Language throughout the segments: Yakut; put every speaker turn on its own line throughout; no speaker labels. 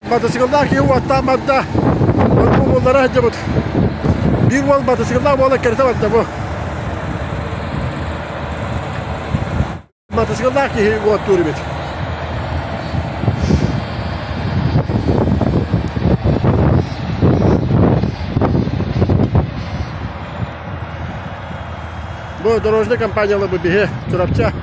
Матасыгыллаах киһи уоттаан барда, ону умуллара сылдьыбыт. Биир уол матасыгыллаах буола кэритэ барда бу. Матасыгыллаах киһи уоттуур эбит. Бу дорожный компаниялар бу биһи Чурапча.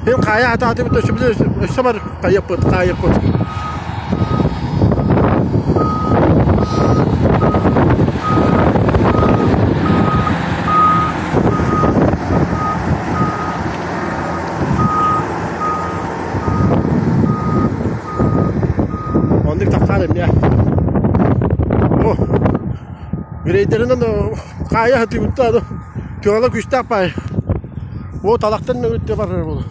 Мин хаайа хатаатыбыт өссө бар хайыппыт хаайыппыт. Оннук тахсаар эмиэ. Бу Грейдеринэн хаайа сатыыбыт да тыала күүстээх баай. Бу талахтан мөҥүттэ барар буолу.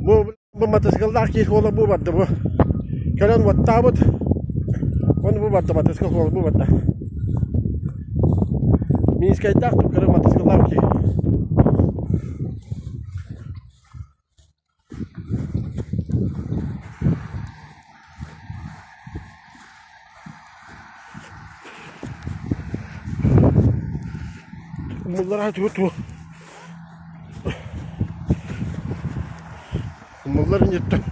Бу бу матасыкыллаах киһи суола бу барда бу. Кэлэн уоттаабыт. Оны бу барда матасыкыл суола бу барда. Минскайдаах туkkары матасыкыллаах киһи. Умуллар тугу Умуллар инниттэн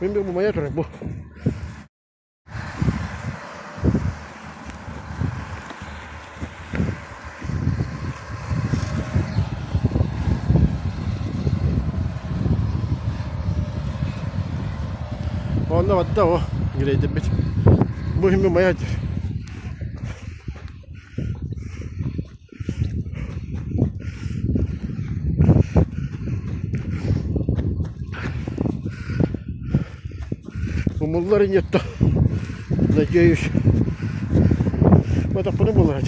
Мин бу умайа турар бу. Онно барда о грейдербит. Бу иһин умайа Умуллар инньэтто. Надеюсь. Матаппыны булар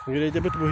Грейдебит бу.